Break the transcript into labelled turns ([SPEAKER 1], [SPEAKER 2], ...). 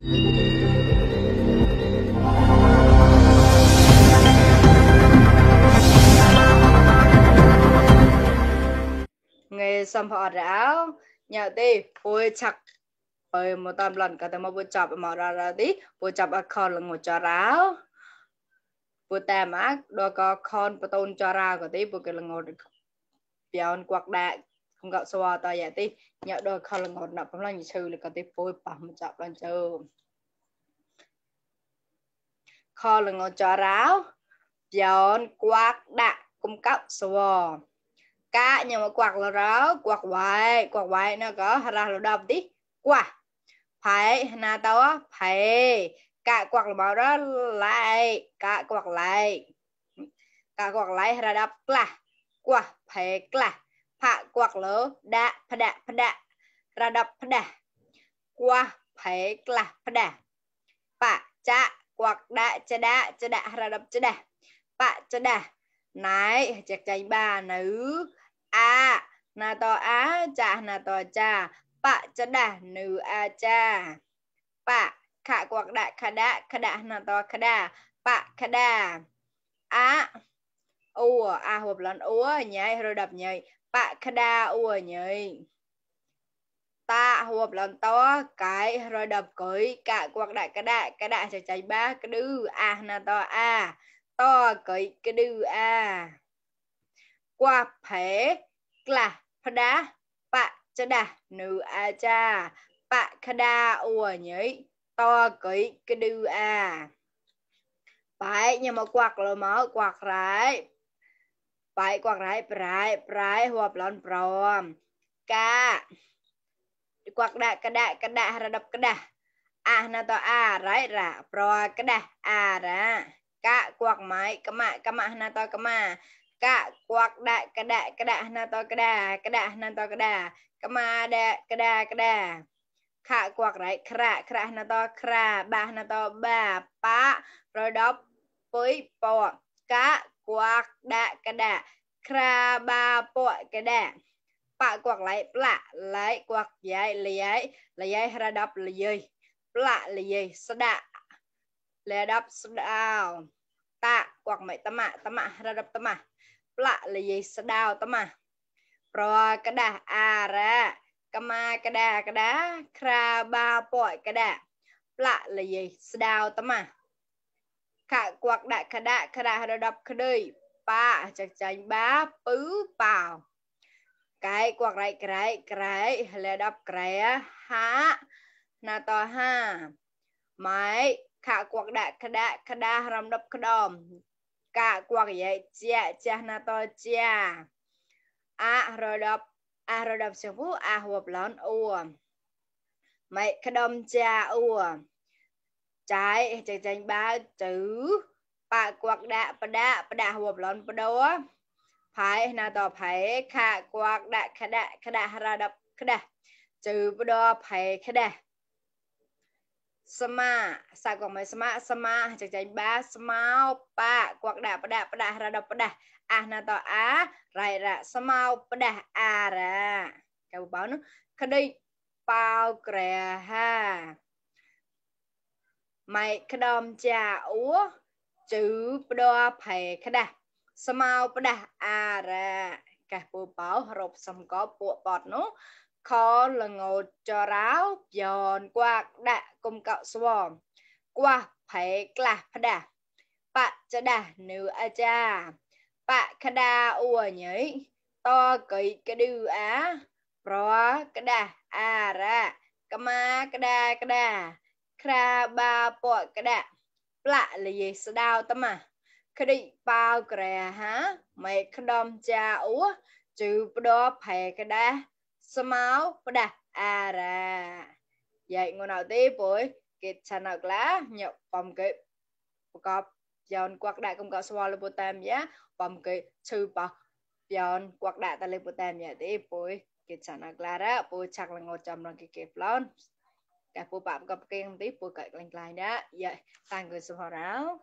[SPEAKER 1] Nghe xong họ ráo nhờ tí bôi chặt bởi một tầm lần cả tầm bôi chọc mà ra tí bôi chọc ở con là một cho ráo bôi tàm ác đôi có con bà tôn cho ra của tí bôi cái là ngồi bèo quạt đại không gặp xóa tao vậy tí nhờ đôi con là ngồi nập không là như sư là có tí bôi bằng một chọc lên chờ con là ngồi cho ráo bèo quạt đại cung cấp xóa cá nhưng mà quạt là ráo quạt quay nó có ra là đọc tí quạt phải na tao phải cả quạt là bảo đó lại cả quạt ra đập là quạt phải là phạ quạt lỡ đã phada ra đập phada quạt phải là phada phạ cha quạt đã ra đập cha đã phạ cha đã này chắc chắn ba nữ a na to á cha na to cha phạ cha đã nữ a cha phạ khả quạt đã khả đã na to khả đa phạ khả đa á a hộp lần nhảy rồi đập nhảy phạ khả đa nhảy ta hộp lần to cái rồi đập cưới cả quạt đại cái đại sẽ chạy ba cái đư a na to cưới cái đư a qua phế là phá bạ cho đà nữ a cha bạ khada nhảy to cưới cái đư a phải nhưng mà quạt là mở quạt rải phải quạt rải hộp lần prom ca quạt đại cái đại ra đập cái đà a na to a rải ra pro cái đà a ra ca quạt máy cái mạ na to cái mà cả quạt đại cái đại na to cái đà na to cái đà cái mà đà cái đà khả quạt rải khra na to khra ba na to ba pa rồi đó với po cá quạt đại cái đà khra ba po cái đà pa quạt lại quạt dạy là dạy ra đập là gì sada là đập sada ta quạt mày tama ra đập tama lạ là gì sẽ đào tao mà rồi cái đà ra kama cái đá kra ba poi cái đà lạ là gì sẽ đào tao mà khả quạt đại khả đà đập khả đời ba chắc chắn ba pứ bào cái quạt cái là đập cái há na to ha máy khả quạt đại khả đà rầm đập khả đom cả quạt vậy cha na to cha rồi đọc xong phú hộp lớn mày cái đom cha trái chạy chạy ba chữ ba quạt đạ hộp lớn ba đó phải na to phải khả quạt khả đạ ra đọc khả đạ chữ ba đó phải khả đạ sama sao còn mày sama chạy chạy ba smao pa quạt đạ ra đọc đạ na to rai ra smao đạ ra cái báo nó cái đây bao kè ha mày cái đom cha chữ đo phải cái đà smao đạ ra cái bộ báo rộp xong có bộ bọt nó khó là ngồi cho ráo giòn qua đạ cùng cậu xòm qua phải là đà bạn cho đà nữ a cha bạn khada nhảy to cái đư pro cái đà ra kama cái đà kra ba po cái đà lạ là gì sẽ đau tâm à cái đi bao kè hả mày cái đom cha chữ đó phải cái đà small đà ra vậy ngồi nào tiếp với cái channel lá nhập vòng cái cọp giòn quạt đại công cọ swallow bộ tam nhé vòng cái sư bọc giòn quạt đại ta lên bộ tam nhé tiếp với cái channel lá đó bộ chắc là ngồi trong lòng cái lon cả bộ bạn gặp cái tiếp bộ cậy lành lại đó vậy thank you so much